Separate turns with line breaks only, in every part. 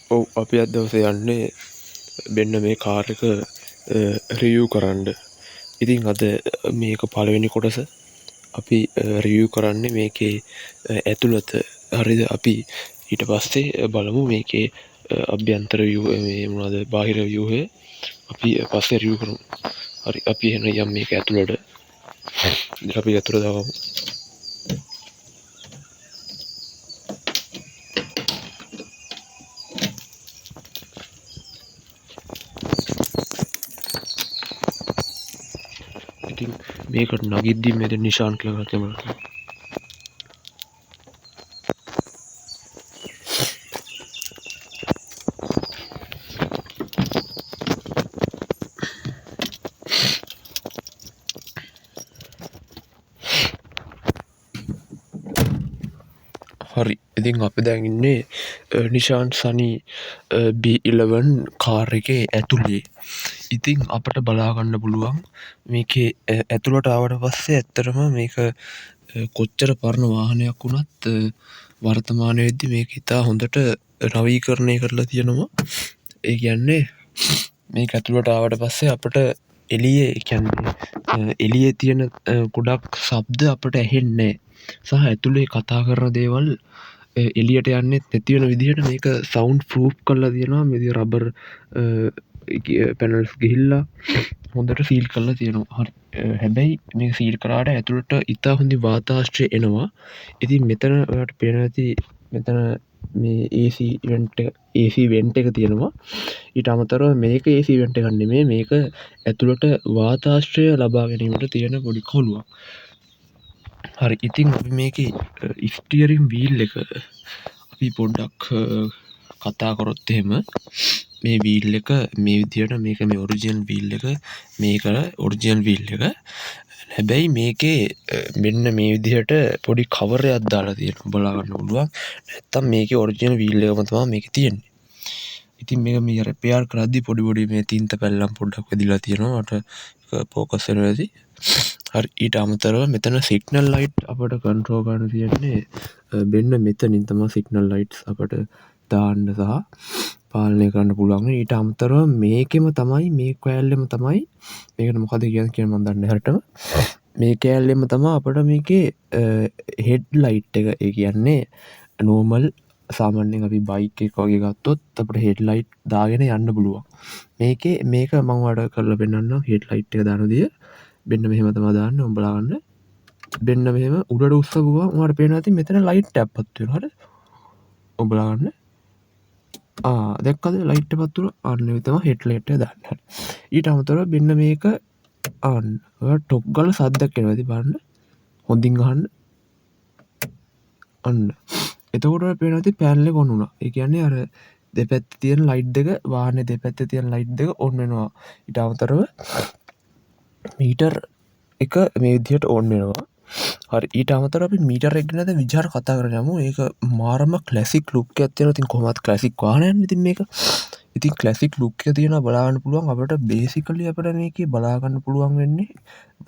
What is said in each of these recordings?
ඔව්, අපි අද දවසේ යන්නේ මෙන්න මේ කාර් එක රිවිව් කරන්න. ඉතින් අද මේක පළවෙනි කොටස අපි රිවිව් කරන්නේ මේකේ ඇතුළත. හරිද? අපි ඊට පස්සේ බලමු මේකේ අභ්‍යන්තර ව්‍යුහ, මේ මොනවද බාහිර ව්‍යුහය අපි පස්සේ රිවිව් කරමු. හරි, අපි එහෙනම් යමු මේක ඇතුළට. ඉතින් අපි ඇතුළට දාමු. ඉතින් මේකට නගිද්දි මේ දැන් නිෂාන් කියලා එකක් තිබුණා. හරි, ඉතින් අපි දැන් ඉන්නේ නිෂාන් සනි B11 car එකේ ඇතුලේ. ඉතින් අපට බලා ගන්න පුළුවන් මේකේ ඇතුළට ආවට පස්සේ ඇත්තටම මේක කොච්චර පරණ වාහනයක් වුණත් වර්තමාන වෙද්දි මේක ඉතා හොඳට නවීකරණය කරලා තියෙනවා. ඒ කියන්නේ මේක ඇතුළට ආවට පස්සේ අපට එළියේ, ඒ කියන්නේ එළියේ තියෙන ගොඩක් ශබ්ද අපට ඇහෙන්නේ නෑ. සහ ඇතුලේ කතා කරන දේවල් එළියට යන්නෙත් නැති වෙන විදිහට මේක සවුන්ඩ් ප්‍රූෆ් කරලා තියෙනවා. මේ විදිහ රබර් පැනල්ස් ගිහිල්ලා හොඳට සීල් කරලා තියෙනවා. හරි. හැබැයි මේක සීල් කරාට ඇතුළට ඉතා හොඳින් වාතාශ්‍රය එනවා. ඉතින් මෙතන ඔයාලට පේනවා ඇති මෙතන මේ AC vent එක, AC vent එක තියෙනවා. ඊට අමතරව මේක AC vent එකක් නෙමෙයි, මේක ඇතුළට වාතාශ්‍රය ලබා ගැනීමට තියෙන පොඩි කොළුවක්. හරි, ඉතින් අපි මේකේ ස්ටියරින් වීල් එක අපි පොඩ්ඩක් කතා කරොත් එහෙම මේ වීල් එක මේ විදියට, මේක මේ ඔරිජිනල් වීල් එක, මේක ඔරිජිනල් වීල් එක. හැබැයි මේකේ මෙන්න මේ විදියට පොඩි කවර් එකක් දාලා තියෙනවා බලා ගන්න පුළුවන්. නැත්තම් මේකේ ඔරිජිනල් වීල් එකම තමයි මේකේ තියෙන්නේ. ඉතින් මේක මේ රිපෙයාර් කරද්දි පොඩි පොඩි මේ තින්ත පැල්ලම් පොඩ්ඩක් වැදිලා තියෙනවා. මට ඒක ෆෝකස් වෙනවා ඇති. හරි, ඊට අමතරව මෙතන සිග්නල් ලයිට් අපට කන්ට්‍රෝල් කරන්න තියෙන්නේ මෙන්න මෙතනින් තමයි සිග්නල් ලයිට්ස් අපට දාන්න සහ පාලනය කරන්න පුළුවන්. ඊට අමතරව මේකෙම තමයි, මේ කෑල්ලෙම තමයි, මේකට මොකද කියන්නේ කියලා මම දන්නේ නැහැ හරියටම. මේ කෑල්ලෙම තමයි අපට මේකේ හෙඩ් ලයිට් එක, ඒ කියන්නේ නෝමල් සාමාන්‍යයෙන් අපි බයික් එක වගේ ගත්තොත් අපිට හෙඩ් ලයිට් දාගෙන යන්න පුළුවන්. මේක මම ඔයාලට කරලා පෙන්නන්නම් හෙඩ් ලයිට් එක දාන විදිය. මෙන්න මෙහෙම තමයි දාන්නේ, ඔන්න බලාගන්න. මෙන්න මෙහෙම උඩට උස්සපුවම ඔයාලට පේනවා ඇති මෙතන ලයිට් එකක් පත් වෙනවා. හරිද? ඔන්න බලාගන්න. දැක්කද ලයිට් එක පත් වුණා? අන්න ඒ තමයි හෙඩ් ලයිට් එක දාන්නේ. හරි. ඊට අමතරව මෙන්න මේක අන්න ඔයාලා ටොප් ගාලා සද්දයක් එනවා ඇති බලන්න. හොඳින් අහන්න. අන්න. එතකොට ඔයාලට පේනවා ඇති පැනල් එක ඔන් වුණා. ඒ කියන්නේ අර දෙපැත්තේ තියෙන ලයිට් දෙක, වාහනේ දෙපැත්තේ තියෙන ලයිට් දෙක ඔන් වෙනවා. ඊට අමතරව මීටර් එක මේ විදිහට ඔන් වෙනවා. හරි, ඊට අමතරව අපි මීටර් එක ගැන දැන් විචාර කතා කරගෙන යමු. ඒක මාරම ක්ලාසික් ලුක් එකක් තියෙනවා. ඉතින් කොහොමත් ක්ලාසික් වාහනයක් නේ ඉතින් මේක. ඉතින් ක්ලාසික් ලුක් එක තියෙනවා බලා ගන්න පුළුවන්. අපිට බේසිකලි අපිට මේකේ බලා ගන්න පුළුවන් වෙන්නේ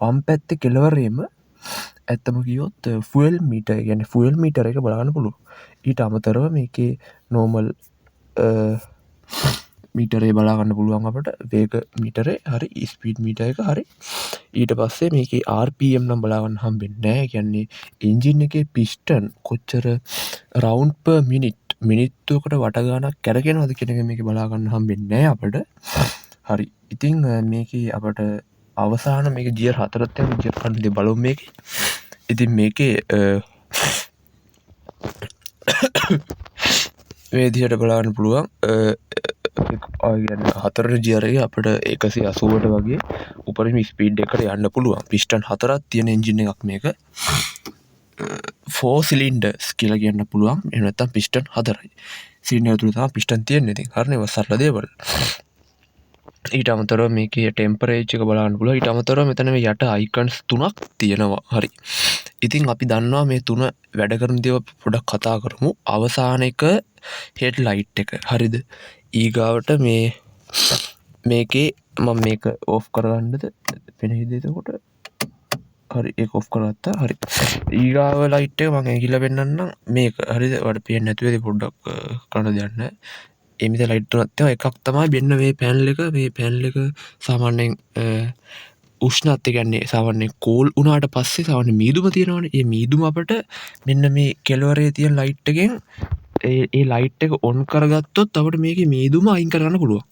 වම් පැත්තේ කෙළවරේම ඇත්තම කිව්වොත් ෆුවල් මීටර්, ඒ කියන්නේ ෆුවල් මීටර් එක බලා ගන්න පුළුවන්. ඊට අමතරව මේකේ නෝමල් මීටරේ බලා ගන්න පුළුවන් අපිට, වේග මීටරේ, හරි, ස්පීඩ් මීටර් එක, හරි. ඊට පස්සේ මේකේ RPM නම් බලා ගන්න හම්බෙන්නේ නෑ. ඒ කියන්නේ එන්ජින් එකේ පිස්ටන් කොච්චර රවුන්ඩ් පර් මිනිට්, මිනිත්තුවකට වට ගාණක් කැරකෙනවද කියන එක මේකේ බලා ගන්න හම්බෙන්නේ නෑ අපිට. හරි, ඉතින් මේකේ අපට අවසාන මේක ගියර් හතරක් තියෙනවා. ගියර් කණ්ඩ ඉතින් බලමු මේකේ. ඉතින් මේකේ මේ විදිහට බලන්න පුළුවන්. හතරවෙනි ගියර් එකේ අපිට එකසිය අසූවට වගේ උපරිම ස්පීඩ් එකට යන්න පුළුවන්. පිස්ටන් හතරක් තියෙන එන්ජින් එකක් මේක. 4 සිලින්ඩර්ස් කියලා කියන්න පුළුවන්. එහෙම නැත්නම් පිස්ටන් හතරයි. සිලින්ඩර් තුන තමයි පිස්ටන් තියෙන්නේ. ඉතින් හරිනේ, ඔය සරල දේවල්. ඊට අමතරව මේකේ ටෙම්පරේචර් එක බලන්න පුළුවන්. ඊට අමතරව මෙතන මේ යට අයිකන්ස් තුනක් තියෙනවා. හරි. ඉතින් අපි දන්නවා මේ තුන වැඩ කරන දේවල් පොඩක් කතා කරමු. අවසාන එක හෙඩ් ලයිට් එක. හරිද? ඊගාවට මේකේ මම මේක ඕෆ් කරගන්නද? පෙනෙයිද එතකොට? හරි, ඒක ඕෆ් කරගත්තා. හරි. ඊගාව ලයිට් එක මම ඇඟිල්ල පෙන්නන්නම් මේක. හරිද? ඔයාලට පේන්නේ නැතුව ඇති පොඩ්ඩක් කරන්න දෙයක් නැහැ. ඒ මෙතන ලයිට් තුනක් තියෙනවා. එකක් තමයි මෙන්න මේ පැනල් එක. මේ පැනල් එක සාමාන්‍යයෙන් උෂ්ණත්වය කියන්නේ සාමාන්‍යයෙන් කූල් වුණාට පස්සේ සාමාන්‍ය මීදුම තියෙනවනේ. ඒ මීදුම අපිට මෙන්න මේ කෙළවරේ තියෙන ලයිට් එකෙන් ඒ ඒ ලයිට් එක ඔන් කරගත්තොත් අපිට මේකේ මීදුම අයින් කරගන්න පුළුවන්.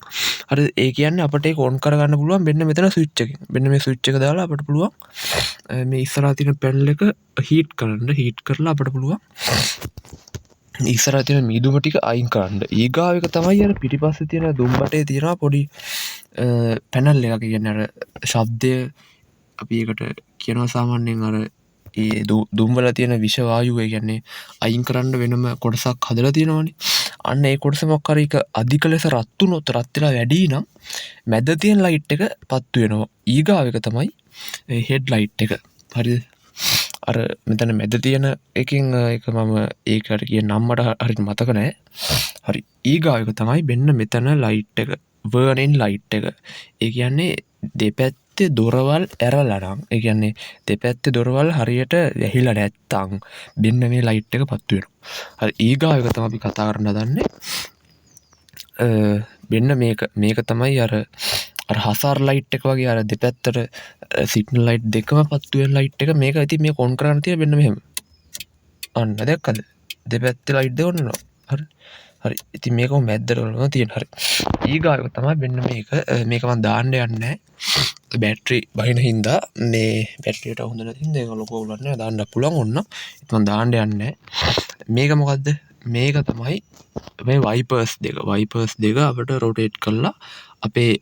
හරි, ඒ කියන්නේ අපිට ඒක ඔන් කරගන්න පුළුවන් මෙන්න මෙතන ස්විච් එකෙන්. මෙන්න මේ ස්විච් එක දාලා අපිට පුළුවන් මේ ඉස්සරහා තියෙන පැනල් එක හීට් කරන්න. හීට් කරලා අපිට පුළුවන් ඉස්සරහා තියෙන මීදුම ටික අයින් කරන්න. ඊගාව එක තමයි අර පිටිපස්සේ තියෙන දුම්බටේ තියෙනවා පොඩි පැනල් එකක්. ඒ කියන්නේ අර ශබ්දය අපි ඒකට කියනවා සාමාන්‍යයෙන් අර ඒ දුම්වල තියෙන විෂ වායුව, ඒ කියන්නේ අයින් කරන්න වෙනම කොටසක් හදලා තියෙනවනේ. අන්න ඒ කොටස මොකක් හරි එක අධික ලෙස රත් වුණොත්, රත් වෙලා වැඩි නම් මැද තියෙන ලයිට් එක පත්තු වෙනවා. ඊගාව එක තමයි හෙඩ් ලයිට් එක. හරිද? අර මෙතන මැද තියෙන එකෙන් ඒක මම ඒකට කියන නම මට හරියට මතක නෑ. හරි, ඊගාව එක තමයි මෙන්න මෙතන ලයිට් එක, වර්නින් ලයිට් එක. ඒ කියන්නේ දෙපැත්තේ දොරවල් ඇරලා නම්, ඒ කියන්නේ දෙපැත්තේ දොරවල් හරියට වැහිලා නැත්තම් මෙන්න මේ ලයිට් එක පත්තු වෙනවා. හරි, ඊගාව එක තමයි අපි කතා කරන්න හදන්නේ. මෙන්න මේක. මේක තමයි අර අර හසාර් ලයිට් එක වගේ අර දෙපැත්තට සිග්නල් ලයිට් දෙකම පත්තු වෙන ලයිට් එක. මේක ඉතින් මේක ඔන් කරන්න තියෙන මෙන්න මෙහෙම. අන්න දැක්කද? දෙපැත්තේ ලයිට් දෙක ඔන් වෙනවා. හරි. හරි. ඉතින් මේක ඔහොම මැද්දට වලම තියෙන. හරි. ඊගාව එක තමයි මෙන්න මේක. මේක මම දාන්න යන්නේ නැහැ. බැටරි බහින හින්දා, මේ බැටරියට හොඳ නැති හින්දා ඒක ලොකු අවුලක් නෑ, දාන්න පුළුවන් ඕන්න. ඉතින් මම දාන්න යන්නේ නැහැ. මේක මොකද්ද? මේක තමයි මේ වයිපර්ස් දෙක. වයිපර්ස් දෙක අපිට රොටේට් කරලා අපේ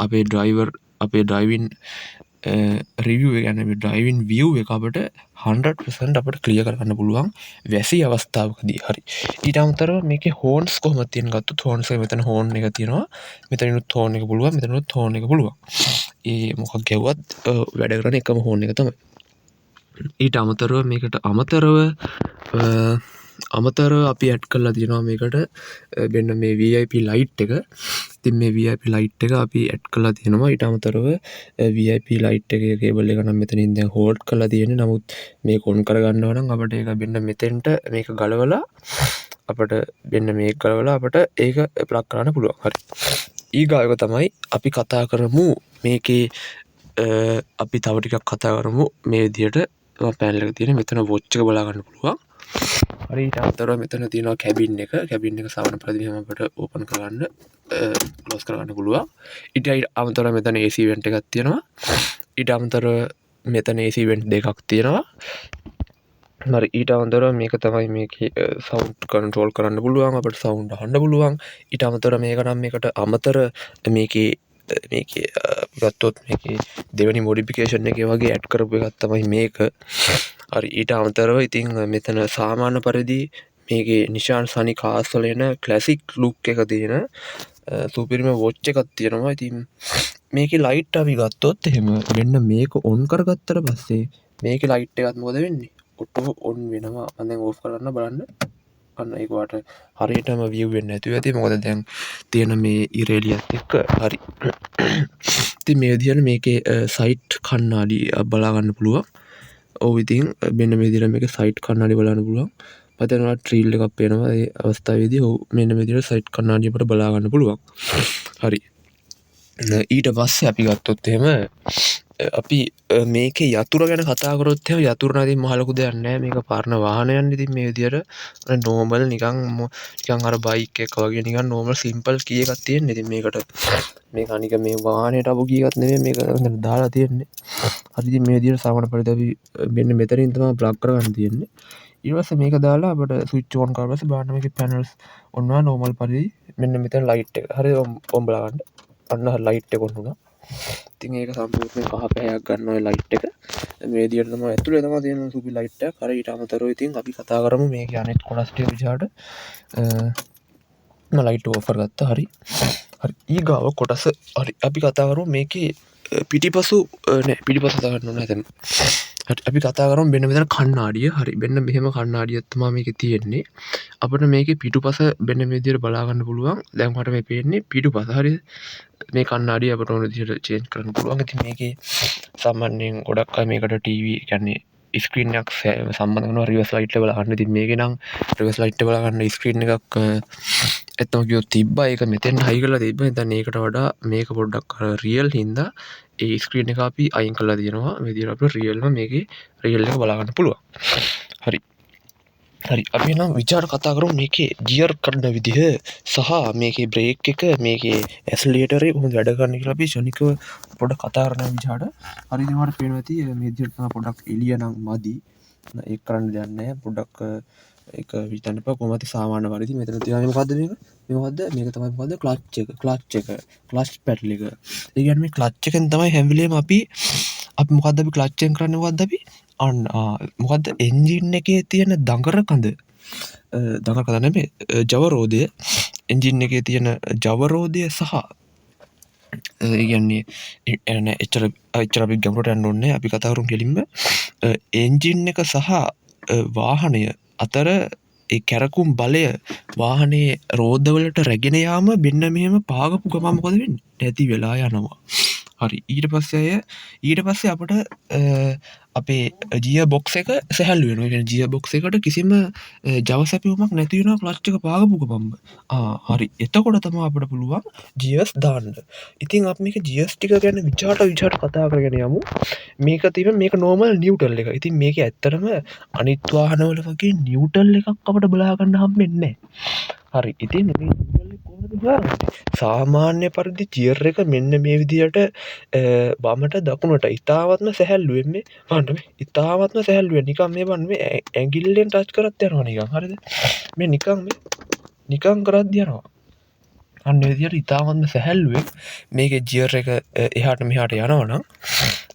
අපේ ඩ්‍රයිවර්, අපේ ඩ්‍රයිවින් රිවිව් එක කියන්නේ මේ ඩ්‍රයිවින් විව් එක අපිට 100% අපිට ක්ලියර් කරගන්න පුළුවන් වැසි අවස්ථාවකදී. හරි. ඊට අමතරව මේකේ හෝන්ස් කොහොමද තියෙන ගත්තොත්, හෝන්ස් එක මෙතන හෝන් එක තියෙනවා. මෙතනිනුත් හෝන් එක පුළුවන්, මෙතනිනුත් හෝන් එක පුළුවන්. ඒ මොකක් ගැහුවත් වැඩ කරන එකම හෝන් එක තමයි. ඊට අමතරව මේකට අමතරව අමතරව අපි ඇඩ් කරලා තියෙනවා මේකට මෙන්න මේ VIP light එක. ඉතින් මේ VIP light එක අපි ඇඩ් කරලා තියෙනවා. ඊට අමතරව VIP light එකේ කේබල් එක නම් මෙතනින් දැන් හෝල්ඩ් කරලා තියෙන්නේ. නමුත් මේක ඔන් කරගන්නවා නම් අපිට ඒක මෙන්න මෙතෙන්ට මේක ගලවලා, අපිට මෙන්න මේක ගලවලා අපිට ඒක ප්ලග් කරන්න පුළුවන්. හරි. ඊගාව එක තමයි අපි කතා කරමු මේකේ, අපි තව ටිකක් කතා කරමු. මේ විදිහට පැනල් එක තියෙන මෙතන වොච් එක බලා ගන්න පුළුවන්. හරි, ඊට අමතරව මෙතන තියෙනවා කැබින් එක. කැබින් එක සාමාන්‍ය පරිදි මෙහෙම අපිට ඕපන් කරගන්න, ක්ලෝස් කරගන්න පුළුවන්. ඊට අමතරව මෙතන AC vent එකක් තියෙනවා. ඊට අමතරව මෙතන AC vent දෙකක් තියෙනවා. හරි, ඊට අමතරව මේක තමයි මේකේ සවුන්ඩ් කන්ට්‍රෝල් කරන්න පුළුවන්, අපිට සවුන්ඩ් අහන්න පුළුවන්. ඊට අමතරව මේක නම් මේකට අමතර මේකේ මේකේ ගත්තොත් මේකේ දෙවෙනි මොඩිෆිකේෂන් එකේ වගේ ඇඩ් කරපු එකක් තමයි මේක. හරි, ඊට අමතරව ඉතින් මෙතන සාමාන්‍ය පරිදි මේකේ නිසාන් සනි කාස් වල එන ක්ලාසික් ලුක් එක තියෙන සුපිරිම වොච් එකක් තියෙනවා. ඉතින් මේකේ ලයිට් අපි ගත්තොත් එහෙම මෙන්න මේක ඔන් කරගත්තට පස්සේ මේකේ ලයිට් එකත් මොකද වෙන්නේ? ඔටෝ ඔන් වෙනවා. මම දැන් ඕෆ් කරන්න බලන්න. අන්න ඒක වාට හරියටම විව් වෙන්නේ නැතුව ඇති. මොකද දැන් තියෙන මේ ඉර එළියත් එක්ක. හරි. ඉතින් මේ විදිහට මේකේ සයිඩ් කණ්ණාඩි බලා ගන්න පුළුවන්. ඔව්, ඉතින් මෙන්න මේ විදිහට මේකේ සයිඩ් කණ්ණාඩි බලන්න පුළුවන්. මට ඔයාලට ට්‍රීල් එකක් පේනවා ඒ අවස්ථාවේදී. ඔව්, මෙන්න මේ විදිහට සයිඩ් කණ්ණාඩි අපිට බලා ගන්න පුළුවන්. හරි. ඊට පස්සේ අපි ගත්තොත් එහෙම අපි මේකේ යතුර ගැන කතා කරොත් එහෙම, යතුර නම් ඉතින් මහ ලොකු දෙයක් නෑ. මේක පරණ වාහනයක්. ඉතින් මේ විදිහට නෝමල් නිකන් නිකන් අර බයික් එක වගේ නිකන් නෝමල් සිම්පල් කී එකක් තියෙන්නේ. ඉතින් මේකට මේක අනික මේ වාහනේට ආපු කී එකක් නෙමෙයි, මේක හොඳට දාලා තියෙන්නේ. හරි, ඉතින් මේ විදිහට සාමාන්‍ය පරිදි අපි මෙන්න මෙතනින් තමයි ප්ලග් කරගන්න තියෙන්නේ. ඊට පස්සේ මේක දාලා අපිට ස්විච් ඔන් කරලා පස්සේ බලන්න මේකේ පැනල්ස් ඔන් වෙනවා නෝමල් පරිදි. මෙන්න මෙතන ලයිට් එක. හරි, ඔන් බලන්න. අන්න ලයිට් එක ඔන් වුණා. ඉතින් ඒක සම්පූර්ණයෙන් කහ පැහැයක් ගන්න ඔය ලයිට් එක. මේ විදිහට තමයි ඇතුලේ තමයි තියෙන සුපිරි ලයිට් එකක්. හරි, ඊට අමතරව ඉතින් අපි කතා කරමු මේකේ අනිත් කොටස් ටික විදිහට. මම ලයිට් ඕෆ් කරගත්තා. හරි. හරි, ඊගාව කොටස. හරි, අපි කතා කරමු මේකේ පිටිපසු නෑ, පිටිපස කතා කරන්න ඕනේ නැතන. හරි, අපි කතා කරමු මෙන්න මෙතන කණ්ණාඩිය. හරි, මෙන්න මෙහෙම කණ්ණාඩියක් තමයි මේකේ තියෙන්නේ. අපිට මේකේ පිටුපස මෙන්න මේ විදිහට බලා ගන්න පුළුවන්. දැන් මට මේ පේන්නේ පිටුපස. හරිද? මේ කණ්ණාඩිය අපිට ඕන විදිහට චේන්ජ් කරන්න පුළුවන්. ඉතින් මේකේ සාමාන්‍යයෙන් ගොඩක් අය මේකට ටීවී කියන්නේ ස්ක්‍රීන් එකක් සම්බන්ධ කරනවා රිවර්ස් ලයිට් එක බලන්න. ඉතින් මේකේ නම් රිවර්ස් ලයිට් එක බලා ගන්න ස්ක්‍රීන් එකක් ඇත්තම කිව්වොත් තිබ්බා. ඒක මෙතෙන් හයි කරලා තිබ්බා. දැන් ඒකට වඩා මේක පොඩ්ඩක් අර රියල් හින්දා ඒ ස්ක්‍රීන් එක අපි අයින් කරලා තියෙනවා. මේ විදිහට අපිට රියල්ම මේකේ රියල් එක බලා ගන්න පුළුවන්. හරි. හරි, අපි නම් විචාර කතා කරමු මේකේ ගියර් කරන විදිහ සහ මේකේ බ්‍රේක් එක, මේකේ ඇක්සලරේටර් එක කොහොමද වැඩ කරන්නේ කියලා අපි ක්ෂණිකව පොඩ්ඩක් කතා කරන විදිහට. හරි, ඉතින් ඔයාලට පේනවා ඇති මේ විදිහට තමයි. පොඩ්ඩක් එළිය නම් මදි. ඒක කරන්න දෙයක් නැහැ. පොඩ්ඩක් ඒක හිතන්න එපා. කොහොමද සාමාන්‍ය පරිදි මෙතන තියෙනවා. මොකද්ද මේක? මේ මොකද්ද? මේක තමයි මොකද්ද? ක්ලච් එක. ක්ලච් එක. ක්ලච් පැඩල් එක. ඒ කියන්නේ මේ ක්ලච් එකෙන් තමයි හැම වෙලේම අපි අපි මොකද්ද අපි ක්ලච් එකෙන් කරන්නේ? මොකද්ද අපි? අන්න මොකද්ද, එන්ජින් එකේ තියෙන දඟර කඳ, දඟර කඳ නෙමෙයි, ජවරෝදය. එන්ජින් එකේ තියෙන ජවරෝදය සහ ඒ කියන්නේ නෑ, එච්චර එච්චර අපි ගැඹුරට යන්න ඕනේ නෑ. අපි කතා කරමු කෙලින්ම එන්ජින් එක සහ වාහනය අතර ඒ කැරකුම් බලය වාහනේ රෝදවලට රැගෙන යාම මෙන්න මෙහෙම පාගපු ගමන් මොකද වෙන්නේ? නැති වෙලා යනවා. හරි, ඊට පස්සේ අය ඊට පස්සේ අපිට අපේ ගියර් බොක්ස් එක සැහැල්ලු වෙනවා. ඒ කියන්නේ ගියර් බොක්ස් එකට කිසිම ජව සැපයුමක් නැති වෙනවා ක්ලච් එක පාගපු ගමන්ම. ආ හරි, එතකොට තමයි අපිට පුළුවන් ගියර්ස් දාන්න. ඉතින් අපි මේක ගියර්ස් ටික ගැන විචාරට විචාරට කතා කරගෙන යමු. මේක තියෙන මේක නෝමල් නියුට්‍රල් එක. ඉතින් මේක ඇත්තටම අනිත් වාහනවල වගේ නියුට්‍රල් එකක් අපිට බලා ගන්න හම්බෙන්නේ නැහැ. හරි, ඉතින් මේ නියුට්‍රල් එක කොහොමද හොයාගන්නේ? සාමාන්‍ය පරිදි ගියර් එක මෙන්න මේ විදියට වමට දකුණට ඉතාමත්ම සැහැල්ලුවෙන්, මේ බලන්න, මේ ඉතාමත්ම සැහැල්ලුවෙන් නිකන් මේ බලන්න, මේ ඇඟිල්ලෙන් ටච් කරත් යනවා නිකන්. හරිද? මේ නිකන් මේ නිකන් කරද්දි යනවා. අන්න ඒ විදියට ඉතාමත්ම සැහැල්ලුවෙන් මේකේ ගියර් එක එහාට මෙහාට යනවා නම්,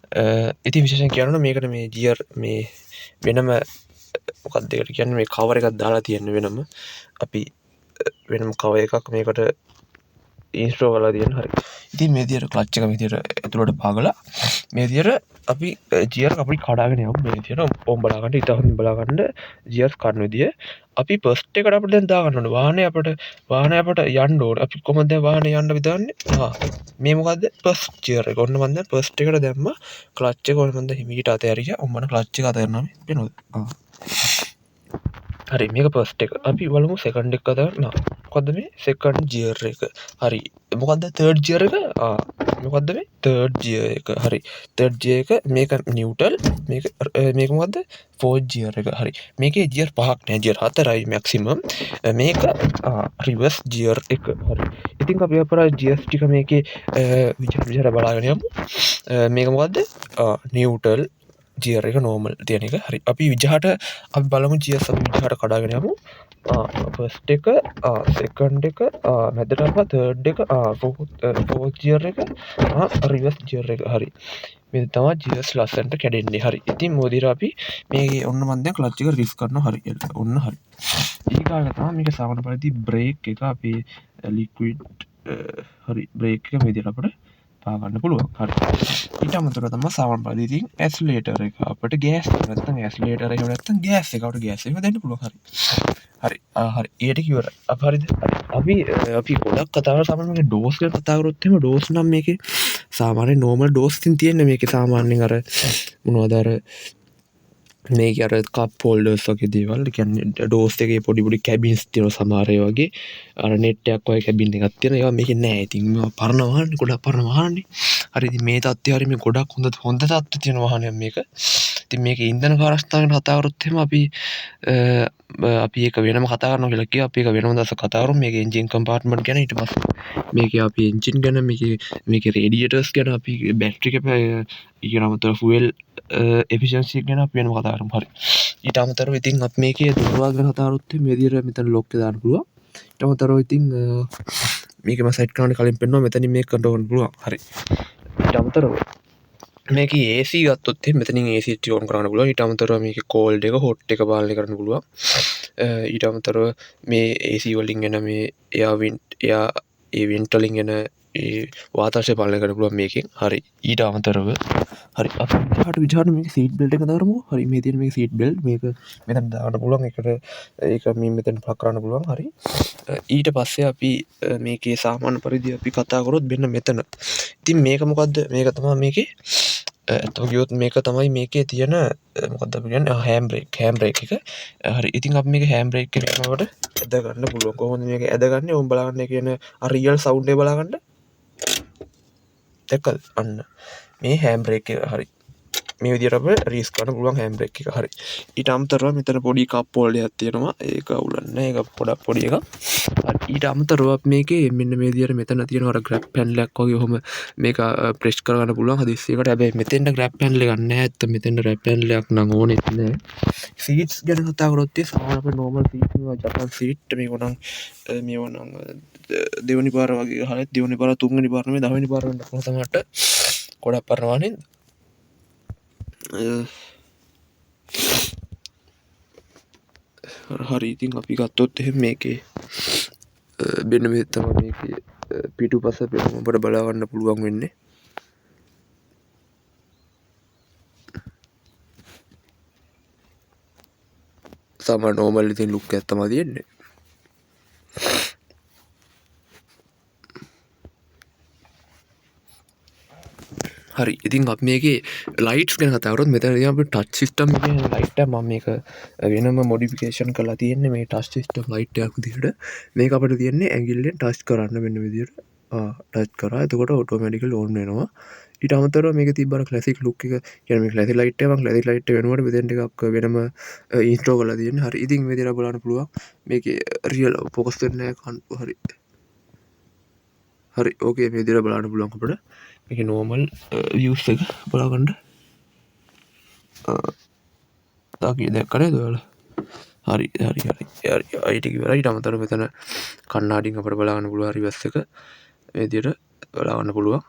ඉතින් විශේෂයෙන් කියනවා නම් මේකට මේ ගියර් මේ වෙනම මොකක්ද ඒකට කියන්නේ, මේ කවර් එකක් දාලා තියෙන වෙනම, අපි වෙනම කවර් එකක් මේකට ඉන්ස්ටෝල් කරලා තියෙන. හරි, ඉතින් මේ විදියට ක්ලච් එක මේ විදියට ඇතුළට පාගලා මේ විදියට අපි ගියර් අපි කඩාගෙන යමු. මේ විදියට ඕම් බලා ගන්න, ඉතා හොඳින් බලා ගන්න ගියර්ස් කඩන විදිය. අපි ෆස්ට් එකට අපිට දැන් දාගන්න ඕනේ වාහනේ. අපිට වාහනේ අපිට යන්න ඕනේ. අපි කොහොමද දැන් වාහනේ යන්න අපි දාන්නේ? ආ මේ මොකද්ද? ෆස්ට් ගියර් එක. ඔන්න මං දැන් ෆස්ට් එකට දැම්ම ක්ලච් එක. ඔන්න මං දැන් හිමීට අතෑරියා. ඔන්න මං ක්ලච් එක අතෑරනවා. මේ පේනවද? ආ හරි, මේක ෆස්ට් එක. අපි බලමු සෙකන්ඩ් එක දාන්න. මොකද්ද මේ සෙකන්ඩ් ගියර් එක? හරි, මොකද්ද තර්ඩ් ගියර් එක? ආ මොකද්ද මේ තර්ඩ් ගියර් එක? හරි, තර්ඩ් ගියර් එක මේක නියුට්‍රල්. මේක මේක මොකද්ද? ෆෝර්ත් ගියර් එක. හරි, මේකේ ගියර් පහක් නෑ, ගියර් හතරයි මැක්සිමම්. මේක රිවර්ස් ගියර් එක. හරි, ඉතින් අපි අපරා ගියර්ස් ටික මේකේ විදිහට විදිහට බලාගෙන යමු. මේක මොකද්ද? ආ නියුට්‍රල් ගියර් එක, නෝමල් තියෙන එක. හරි, අපි විජහට අපි බලමු ගියර්ස් අපි විජහට කඩාගෙන යමු. ආ ෆස්ට් එක, ආ සෙකන්ඩ් එක, ආ මැදට ආවා තර්ඩ් එක, ආ ෆෝර්ත් ගියර් එක, ආ රිවර්ස් ගියර් එක. හරි, මේ තමයි ගියර්ස් ලස්සනට කැඩෙන්නේ. හරි, ඉතින් මොදිර අපි මේකේ ඔන්න මං දැන් ක්ලච් එක රිවර්ස් කරනවා. හරි, ඔන්න හරි. ඊගාට තමයි මේක සාමාන්‍ය පරිදි බ්‍රේක් එක අපි ලික්විඩ්. හරි, බ්‍රේක් එක මේ විදිහට අපිට පා ගන්න පුළුවන්. හරි, ඊට අමතරව තමයි සාමාන්‍ය පරිදි ඉතින් ඇක්සලරේටර් එක අපිට ගෑස් නැත්නම් ඇක්සලරේටර් එක නැත්නම් ගෑස් එක අපිට ගෑස් එක දෙන්න පුළුවන්. හරි හරි, ආ හරි, ඒ ටික ඉවරයි. අපි හරිද? හරි, අපි අපි ගොඩක් කතා කරලා සාමාන්‍යයෙන් මේකේ ඩෝස් ගැන කතා කරොත් එහෙම, ඩෝස් නම් මේකේ සාමාන්‍ය නෝමල් ඩෝස් ඉතින් තියෙන්නේ. මේකේ සාමාන්‍යයෙන් අර මොනවද අර මේකේ අර කප් හෝල්ඩර්ස් වගේ දේවල්, ඒ කියන්නේ ඩෝස් එකේ පොඩි පොඩි කැබින්ස් තියෙනවා සමහර ඒවා වගේ. අර නෙට් එකක් වගේ කැබින් එකක් තියෙනවා. ඒවා මේකේ නෑ. ඉතින් මේවා පරණ වාහනනේ, ගොඩක් පරණ වාහනනේ. හරි, ඉතින් මේ තත්ත්වය හරි මේ ගොඩක් හොඳ හොඳ තත්ත්වය තියෙන වාහනයක් මේක. ඉතින් මේකේ ඉන්ධන කාරස්ථාන ගැන කතා කරොත් එහෙම, අපි අපි ඒක වෙනම කතා කරනවා කියලා කිව්වා. අපි ඒක වෙනම දවසක් කතා කරමු මේකේ එන්ජින් කම්පාර්ට්මන්ට් ගැන. ඊට පස්සේ මේකේ අපි එන්ජින් ගැන, මේකේ මේකේ රේඩියේටර්ස් ගැන, අපි බැටරි එක, ඊට අමතරව ෆුවෙල් එෆිෂන්සි එක ගැන අපි වෙනම කතා කරමු. හරි, ඊට අමතරව ඉතින් අපි මේකේ දොරවල් ගැන කතා කරොත් එහෙම, මේ විදිහට මෙතන ලොක් එක දාන්න පුළුවන්. ඊට අමතරව ඉතින් මේක මම සෙට් කරන්න කලින් පෙන්නුවා, මෙතනින් මේක කන්ට්‍රෝල් කරන්න පුළුවන්. හරි, ඊට අමතරව මේකේ AC ගත්තොත් එහෙම මෙතනින් AC ටික ඔන් කරන්න පුළුවන්. ඊට අමතරව මේකේ කෝල්ඩ් එක හොට් එක පාලනය කරන්න පුළුවන්. ඊට අමතරව මේ AC වලින් එන මේ එයා වින්ට් එයා ඒ වෙන්ට් වලින් එන ඒ වාතාශ්‍රය පාලනය කරන්න පුළුවන් මේකෙන්. හරි, ඊට අමතරව හරි, අපි විජහට විජහට මේක සීට් බෙල්ට් එක දාරමු. හරි, මේ තියෙන මේක සීට් බෙල්ට්, මේක මෙතන දාන්න පුළුවන්. ඒකට ඒක මේ මෙතන ප්ලග් කරන්න පුළුවන්. හරි, ඊට පස්සේ අපි මේකේ සාමාන්‍ය පරිදි අපි කතා කරොත් මෙන්න මෙතන. ඉතින් මේක මොකද්ද? මේක තමයි මේකේ ඇත්තම කිව්වොත් මේක තමයි මේකේ තියෙන මොකද්ද අපි කියන්නේ හෑන්ඩ් බ්‍රේක්, හෑන්ඩ් බ්‍රේක් එක. හරි, ඉතින් අපි මේක හෑන්ඩ් බ්‍රේක් එක අපට ඇද ගන්න පුළුවන්. කොහොමද මේක ඇදගන්නේ? ඕම් බලාගන්න කියන අර රියල් සවුන්ඩ් එක බලාගන්න. දැක්කද? අන්න මේ හෑන්ඩ් බ්‍රේක් එක. හරි, මේ විදියට අපිට රීස් කරන්න පුළුවන් හෑන්ඩ් බ්‍රේක් එක. හරි, ඊට අමතරව මෙතන පොඩි කප් හෝල්ඩ් එකක් තියෙනවා. ඒක අවුලක් නෑ, ඒක පොඩක් පොඩි එකක්. හරි, ඊට අමතරව අපි මේකේ මෙන්න මේ විදියට මෙතන තියෙන අර ග්‍රැබ් හැන්ඩල් එකක් වගේ ඔහොම මේක ප්‍රෙස් කරගන්න පුළුවන් හදිස්සියකට. හැබැයි මෙතෙන්ට ග්‍රැබ් හැන්ඩල් එකක් නෑ. ඇත්ත මෙතෙන්ට ග්‍රැබ් හැන්ඩල් එකක් නම් ඕනෙත් නෑ. සීට්ස් ගැන කතා කරොත් ඉතින් සාමාන්‍ය අපේ නෝමල් සීට් මේවා ජපන් සීට්. මේක නම්, මේවා නම්, දෙවෙනි පාර වගේ ගහලා දෙවෙනි පාර තුන්වෙනි පාර නෙමෙයි දහවෙනි පාර වෙන්න පුළුවන් සමහරට. ගොඩක් පරනවා නේද? හරි, ඉතින් අපි ගත්තොත් එහෙම මේකේ, මෙන්න මේ තමයි මේකේ, පිටුපස පෙනුම අපිට බලා ගන්න පුළුවන් වෙන්නේ. සාමාන්‍ය නෝමල් ඉතින් ලුක් එකක් තමයි තියෙන්නේ. හරි, ඉතින් අපි මේකේ ලයිට්ස් ගැන කතා කරොත් මෙතන තියෙන අපේ ටච් සිස්ටම් එකේ ලයිට් එක මම මේක වෙනම මොඩිෆිකේෂන් කරලා තියෙන්නේ මේ ටච් සිස්ටම් ලයිට් එකක් විදිහට. මේක අපිට තියෙන්නේ ඇඟිල්ලෙන් ටච් කරන්න මෙන්න විදිහට. ටච් කරා. එතකොට ඔටෝමැටිකලි ඔන් වෙනවා. ඊට අමතරව මේක තිබ්බ අර ක්ලාසික් ලුක් එක, කියන්නේ මේ ක්ලාසික් ලයිට් එක මම ක්ලාසික් ලයිට් එක වෙනුවට මෙතෙන් ටිකක් වෙනම ඉන්ස්ටෝල් කරලා තියෙන්නේ. හරි, ඉතින් මේ විදිහට බලන්න පුළුවන්. මේකේ රියල් ෆෝකස් වෙන්නේ නැහැ. හරි. හරි, ඕකේ මේ විදිහට බලන්න පුළුවන් අපිට. මේකේ නෝමල් වීව්ස් එක බලාගන්න. තාකි දැක්ක නේද ඔයාලා? හරි, හරි, හරි. හරි, ආයි ටික ඉවරයි. ඊට අමතරව මෙතන කණ්ණාඩියෙන් අපිට බලාගන්න පුළුවන් රිවර්ස් එක. මේ විදිහට බලාගන්න පුළුවන්.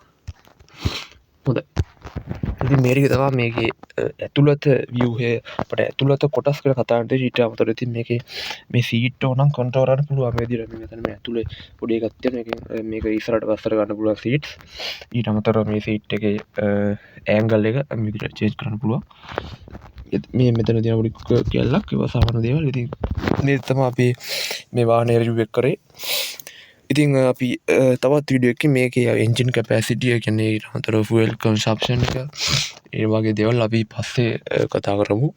හොඳයි. ඉතින් මේ ටික තමයි මේකේ, ඇතුළත view එක අපිට ඇතුළත කොටස් ගැන කතා කරන්න තියෙන්නේ. ඊට අමතරව ඉතින් මේකේ මේ සීට් එක නම් කන්ට්‍රෝල් කරන්න පුළුවන්. මේ විදිහට මේ මෙතන මේ ඇතුලේ පොඩි එකක් තියෙනවා. ඒකෙන්, මේක ඉස්සරහට පස්සට ගන්න පුළුවන් සීට්ස්. ඊට අමතරව මේ සීට් එකේ, ඇන්ගල් එක මේ විදිහට චේන්ජ් කරන්න පුළුවන්. මේ මෙතන තියෙන පොඩි කැල්ලක්, ඒවා සාමාන්‍ය දේවල්. ඉතින් මේ තමයි අපි මේ වාහනේ රිවිව් එක කරේ. ඉතින් අපි, තවත් වීඩියෝ එකකින් මේකේ එන්ජින් කැපැසිටි එක කියන්නේ ඊට අමතරව ෆුවල් කන්සම්ප්ෂන් එක ඒ වගේ දේවල් අපි පස්සේ, කතා කරමු.